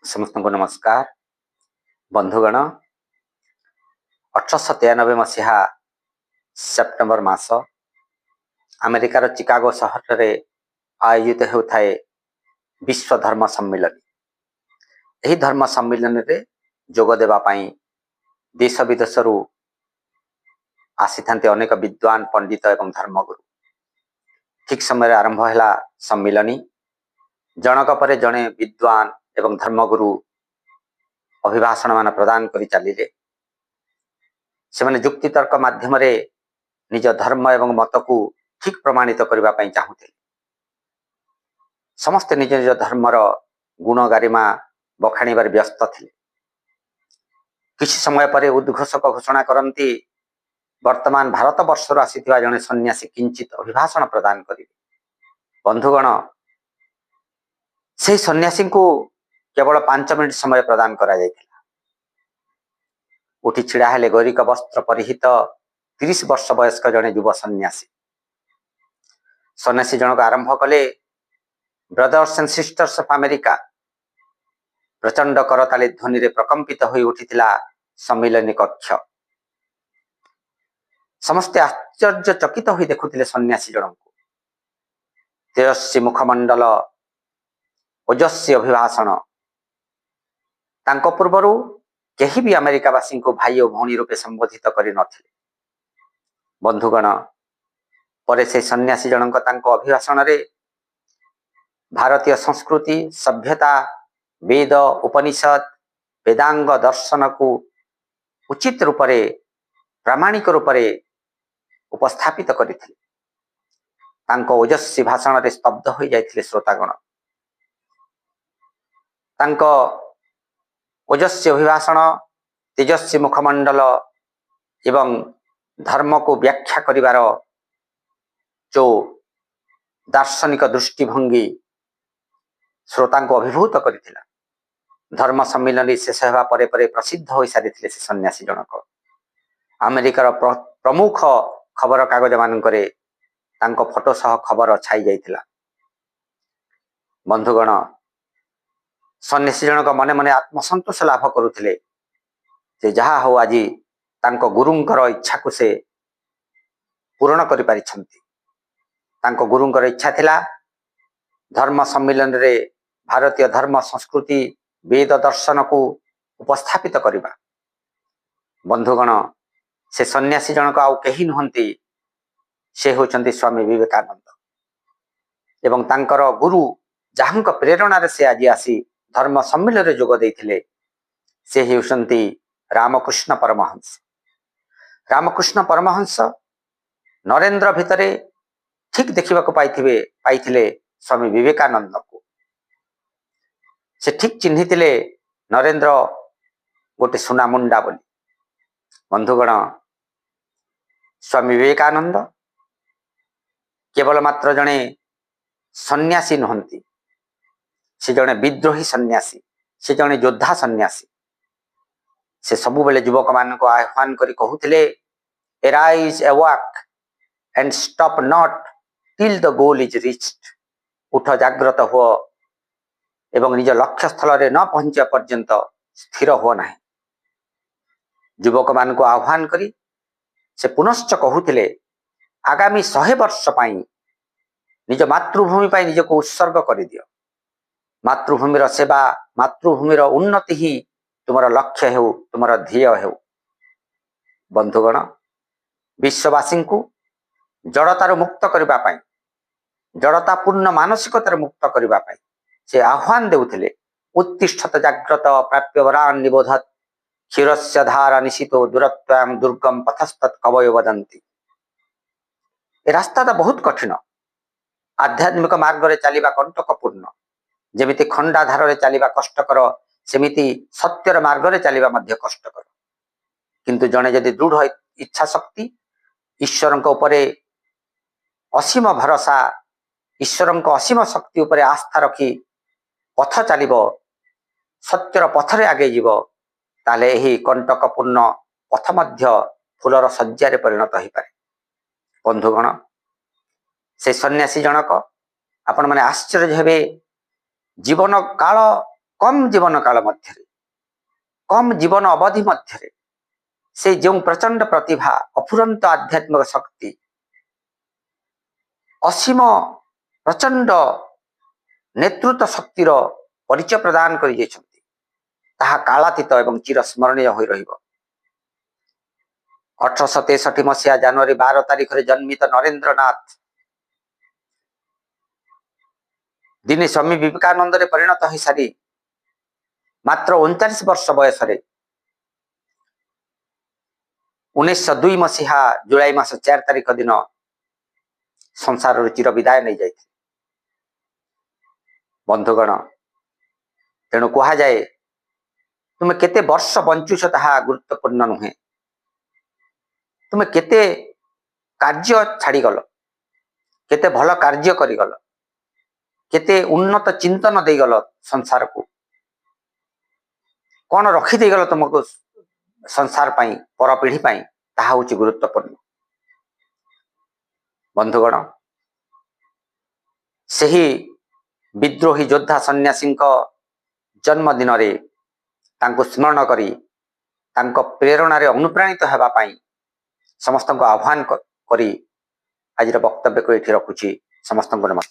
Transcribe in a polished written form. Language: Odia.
ସମସ୍ତଙ୍କୁ ନମସ୍କାର। ବନ୍ଧୁଗଣ, 1893 ମସିହା ସେପ୍ଟେମ୍ବର ମାସ, ଆମେରିକାର ଚିକାଗୋ ସହରରେ ଆୟୋଜିତ ହେଉଥାଏ ବିଶ୍ୱ ଧର୍ମ ସମ୍ମିଳନୀ। ଏହି ଧର୍ମ ସମ୍ମିଳନୀରେ ଯୋଗ ଦେବା ପାଇଁ ଦେଶ ବିଦେଶରୁ ଆସିଥାନ୍ତି ଅନେକ ବିଦ୍ୱାନ, ପଣ୍ଡିତ ଏବଂ ଧର୍ମଗୁରୁ। ଠିକ ସମୟରେ ଆରମ୍ଭ ହେଲା ସମ୍ମିଳନୀ। ଜଣକ ପରେ ଜଣେ ବିଦ୍ୱାନ ଏବଂ ଧର୍ମଗୁରୁ ଅଭିଭାଷଣ ମାନ ପ୍ରଦାନ କରି ଚାଲିଲେ। ସେମାନେ ଯୁକ୍ତିତର୍କ ମାଧ୍ୟମରେ ନିଜ ଧର୍ମ ଏବଂ ମତକୁ ଠିକ ପ୍ରମାଣିତ କରିବା ପାଇଁ ଚାହୁଁଥିଲେ। ସମସ୍ତେ ନିଜ ନିଜ ଧର୍ମର ଗୁଣ ଗାରିମା ବଖାଣିବାରେ ବ୍ୟସ୍ତ ଥିଲେ। କିଛି ସମୟ ପରେ ଉଦ୍ଘୋଷକ ଘୋଷଣା କରନ୍ତି, ବର୍ତ୍ତମାନ ଭାରତ ବର୍ଷରୁ ଆସିଥିବା ଜଣେ ସନ୍ନ୍ୟାସୀ କିଞ୍ଚିତ ଅଭିଭାଷଣ ପ୍ରଦାନ କରିବେ। ବନ୍ଧୁଗଣ, ସେହି ସନ୍ନ୍ୟାସୀଙ୍କୁ କେବଳ 5 ମିନିଟ ସମୟ ପ୍ରଦାନ କରାଯାଇଥିଲା। ଉଠି ଛିଡ଼ା ହେଲେ ଗୈରିକ ବସ୍ତ୍ର ପରିହିତ 30 ବର୍ଷ ବୟସ୍କ ଜଣେ ଯୁବ ସନ୍ନ୍ୟାସୀ। ସନ୍ନ୍ୟାସୀ ଜଣକ ଆରମ୍ଭ କଲେ, "Brothers and sisters of America." ପ୍ରଚଣ୍ଡ କରତାଳି ଧ୍ୱନିରେ ପ୍ରକମ୍ପିତ ହୋଇ ଉଠିଥିଲା ସମ୍ମିଳନୀ କକ୍ଷ। ସମସ୍ତେ ଆଶ୍ଚର୍ଯ୍ୟ ଚକିତ ହୋଇ ଦେଖୁଥିଲେ ସନ୍ନ୍ୟାସୀ ଜଣଙ୍କୁ। ତେଜସ୍ୱୀ ମୁଖମଣ୍ଡଳ, ଓଜସ୍ୱୀ ଅଭିଭାଷଣ। ତାଙ୍କ ପୂର୍ବରୁ କେହି ବି ଆମେରିକାବାସୀଙ୍କୁ ଭାଇ ଓ ଭଉଣୀ ରୂପେ ସମ୍ବୋଧିତ କରିନଥିଲେ। ବନ୍ଧୁଗଣ, ପରେ ସେ ସନ୍ନ୍ୟାସୀ ଜଣଙ୍କ ତାଙ୍କ ଅଭିଭାଷଣରେ ଭାରତୀୟ ସଂସ୍କୃତି, ସଭ୍ୟତା, ବେଦ, ଉପନିଷଦ, ବେଦାଙ୍ଗ ଦର୍ଶନକୁ ଉଚିତ ରୂପରେ, ପ୍ରାମାଣିକ ରୂପରେ ଉପସ୍ଥାପିତ କରିଥିଲେ। ତାଙ୍କ ଓଜସ୍ୱୀ ଭାଷଣରେ ସ୍ତବ୍ଧ ହୋଇଯାଇଥିଲେ ଶ୍ରୋତାଗଣ। ତାଙ୍କ ଓଜସ୍ୱୀ ଅଭିଭାଷଣ, ତେଜସ୍ୱୀ ମୁଖମଣ୍ଡଳ ଏବଂ ଧର୍ମକୁ ବ୍ୟାଖ୍ୟା କରିବାର ଯୋଉ ଦାର୍ଶନିକ ଦୃଷ୍ଟିଭଙ୍ଗୀ ଶ୍ରୋତାଙ୍କୁ ଅଭିଭୂତ କରିଥିଲା। ଧର୍ମ ସମ୍ମିଳନୀ ଶେଷ ହେବା ପରେ ପରେ ପ୍ରସିଦ୍ଧ ହୋଇସାରିଥିଲେ ସେ ସନ୍ନ୍ୟାସୀ ଜଣକ। ଆମେରିକାର ପ୍ରମୁଖ ଖବର କାଗଜ ମାନଙ୍କରେ ତାଙ୍କ ଫଟୋ ସହ ଖବର ଛାଇ ଯାଇଥିଲା। ବନ୍ଧୁଗଣ, ସନ୍ନ୍ୟାସୀ ଜଣକ ମନେ ମନେ ଆତ୍ମସନ୍ତୋଷ ଲାଭ କରୁଥିଲେ ଯେ ଯାହା ହଉ, ଆଜି ତାଙ୍କ ଗୁରୁଙ୍କର ଇଚ୍ଛାକୁ ସେ ପୂରଣ କରିପାରିଛନ୍ତି। ତାଙ୍କ ଗୁରୁଙ୍କର ଇଚ୍ଛା ଥିଲା ଧର୍ମ ସମ୍ମିଳନୀରେ ଭାରତୀୟ ଧର୍ମ, ସଂସ୍କୃତି, ବେଦ ଦର୍ଶନକୁ ଉପସ୍ଥାପିତ କରିବା। ବନ୍ଧୁଗଣ, ସେ ସନ୍ନ୍ୟାସୀ ଜଣକ ଆଉ କେହି ନୁହନ୍ତି, ସେ ହେଉଛନ୍ତି ସ୍ୱାମୀ ବିବେକାନନ୍ଦ ଏବଂ ତାଙ୍କର ଗୁରୁ, ଯାହାଙ୍କ ପ୍ରେରଣାରେ ସେ ଆଜି ଆସି ଧର୍ମ ସମ୍ମିଳନୀରେ ଯୋଗ ଦେଇଥିଲେ, ସେ ହେଉଛନ୍ତି ରାମକୃଷ୍ଣ ପରମହଂସ। ରାମକୃଷ୍ଣ ପରମହଂସ ନରେନ୍ଦ୍ର ଭିତରେ ଠିକ ଦେଖିବାକୁ ପାଇଥିଲେ ସ୍ୱାମୀ ବିବେକାନନ୍ଦଙ୍କୁ। ସେ ଠିକ ଚିହ୍ନିଥିଲେ ନରେନ୍ଦ୍ର ଗୋଟେ ସୁନାମୁଣ୍ଡା ବୋଲି। ବନ୍ଧୁଗଣ, ସ୍ୱାମୀ ବିବେକାନନ୍ଦ କେବଳ ମାତ୍ର ଜଣେ ସନ୍ନ୍ୟାସୀ ନୁହନ୍ତି, ସେ ଜଣେ ବିଦ୍ରୋହୀ ସନ୍ନ୍ୟାସୀ, ସେ ଜଣେ ଯୋଦ୍ଧା ସନ୍ନ୍ୟାସୀ। ସେ ସବୁବେଳେ ଯୁବକମାନଙ୍କୁ ଆହ୍ୱାନ କରି କହୁଥିଲେ, "Arise, awake and stop not till the goal is reached." ଉଠ, ଜାଗ୍ରତ ହୁଅ ଏବଂ ନିଜ ଲକ୍ଷ୍ୟସ୍ଥଳରେ ନ ପହଞ୍ଚିବା ପର୍ଯ୍ୟନ୍ତ ସ୍ଥିର ହୁଅ ନାହିଁ। ଯୁବକମାନଙ୍କୁ ଆହ୍ୱାନ କରି ସେ ପୁନଶ୍ଚ କହୁଥିଲେ, ଆଗାମୀ 100 ବର୍ଷ ପାଇଁ ନିଜ ମାତୃଭୂମି ପାଇଁ ନିଜକୁ ଉତ୍ସର୍ଗ କରିଦିଅ। ମାତୃଭୂମିର ସେବା, ମାତୃଭୂମିର ଉନ୍ନତି ହିଁ ତୁମର ଲକ୍ଷ୍ୟ ହେଉ, ତୁମର ଧ୍ୟେୟ ହେଉ। ବନ୍ଧୁଗଣ, ବିଶ୍ୱବାସୀଙ୍କୁ ଜଡ଼ତାରୁ ମୁକ୍ତ କରିବା ପାଇଁ, ଜଡ଼ତାପୂର୍ଣ୍ଣ ମାନସିକତାରୁ ମୁକ୍ତ କରିବା ପାଇଁ ସେ ଆହ୍ୱାନ ଦେଉଥିଲେ, "ଉତ୍ତିଷ୍ଠତ ଜାଗ୍ରତ ପ୍ରାପ୍ୟ ବରାନ୍ ନିବୋଧତ, କ୍ଷୀରସ୍ୟ ଧାରା ନିଶିତୋ ଦୂରତ୍ୟାୟଂ ଦୁର୍ଗମ ପଥସ୍ତତ୍ କବୟୋ ବଦନ୍ତି।" ଏ ରାସ୍ତାଟା ବହୁତ କଠିନ। ଆଧ୍ୟାତ୍ମିକ ମାର୍ଗରେ ଚାଲିବା କଣ୍ଟକପୂର୍ଣ୍ଣ। ଯେମିତି ଖଣ୍ଡାଧାରରେ ଚାଲିବା କଷ୍ଟକର, ସେମିତି ସତ୍ୟର ମାର୍ଗରେ ଚାଲିବା ମଧ୍ୟ କଷ୍ଟକର। କିନ୍ତୁ ଜଣେ ଯଦି ଦୃଢ଼ ଇଚ୍ଛା ଶକ୍ତି, ଈଶ୍ୱରଙ୍କ ଉପରେ ଅସୀମ ଭରସା, ଈଶ୍ୱରଙ୍କ ଅସୀମ ଶକ୍ତି ଉପରେ ଆସ୍ଥା ରଖି ପଥ ଚାଲିବ, ସତ୍ୟର ପଥରେ ଆଗେଇ ଯିବ, ତାହେଲେ ଏହି କଣ୍ଟକପୂର୍ଣ୍ଣ ପଥ ମଧ୍ୟ ଫୁଲର ଶଯ୍ୟାରେ ପରିଣତ ହୋଇପାରେ। ବନ୍ଧୁଗଣ, ସେ ସନ୍ନ୍ୟାସୀ ଜଣକ, ଆପଣମାନେ ଆଶ୍ଚର୍ଯ୍ୟ ହେବେ, ଜୀବନ କାଳ କମ୍ ଜୀବନ କାଳ ମଧ୍ୟରେ, କମ୍ ଜୀବନ ଅବଧି ମଧ୍ୟରେ ସେ ଯେଉଁ ପ୍ରଚଣ୍ଡ ପ୍ରତିଭା, ଅଫୁରନ୍ତ ଆଧ୍ୟାତ୍ମିକ ଶକ୍ତି, ଅସୀମ ପ୍ରଚଣ୍ଡ ନେତୃତ୍ୱ ଶକ୍ତିର ପରିଚୟ ପ୍ରଦାନ କରିଯାଇଛନ୍ତି, ତାହା କାଳାତୀତ ଏବଂ ଚିରସ୍ମରଣୀୟ ହୋଇ ରହିବ। 1863 ମସିହା ଜାନୁଆରୀ 12 ତାରିଖରେ ଜନ୍ମିତ ନରେନ୍ଦ୍ରନାଥ ଦିନେ ସ୍ୱାମୀ ବିବେକାନନ୍ଦରେ ପରିଣତ ହୋଇସାରି ମାତ୍ର 39 ବର୍ଷ ବୟସରେ 1902 ମସିହା ଜୁଲାଇ ମାସ 4 ତାରିଖ ଦିନ ସଂସାରରୁ ଚିର ବିଦାୟ ନେଇଯାଇଥିଲେ। ବନ୍ଧୁଗଣ, ତେଣୁ କୁହାଯାଏ, ତୁମେ କେତେ ବର୍ଷ ବଞ୍ଚୁଛ ତାହା ଗୁରୁତ୍ୱପୂର୍ଣ୍ଣ ନୁହେଁ, ତୁମେ କେତେ କାର୍ଯ୍ୟ ଛାଡ଼ିଗଲ, କେତେ ଭଲ କାର୍ଯ୍ୟ କରିଗଲ, କେତେ ଉନ୍ନତ ଚିନ୍ତନ ଦେଇଗଲ ସଂସାରକୁ, କଣ ରଖିଦେଇଗଲ ତୁମକୁ ସଂସାର ପାଇଁ, ପରପିଢ଼ି ପାଇଁ, ତାହା ହଉଛି ଗୁରୁତ୍ୱପୂର୍ଣ୍ଣ। ବନ୍ଧୁଗଣ, ସେହି ବିଦ୍ରୋହୀ ଯୋଦ୍ଧା ସନ୍ନ୍ୟାସୀଙ୍କ ଜନ୍ମଦିନରେ ତାଙ୍କୁ ସ୍ମରଣ କରି ତାଙ୍କ ପ୍ରେରଣାରେ ଅନୁପ୍ରାଣିତ ହେବା ପାଇଁ ସମସ୍ତଙ୍କୁ ଆହ୍ୱାନ କରି ଆଜିର ବକ୍ତବ୍ୟକୁ ଏଠି ରଖୁଛି। ସମସ୍ତଙ୍କୁ ନମସ୍କାର।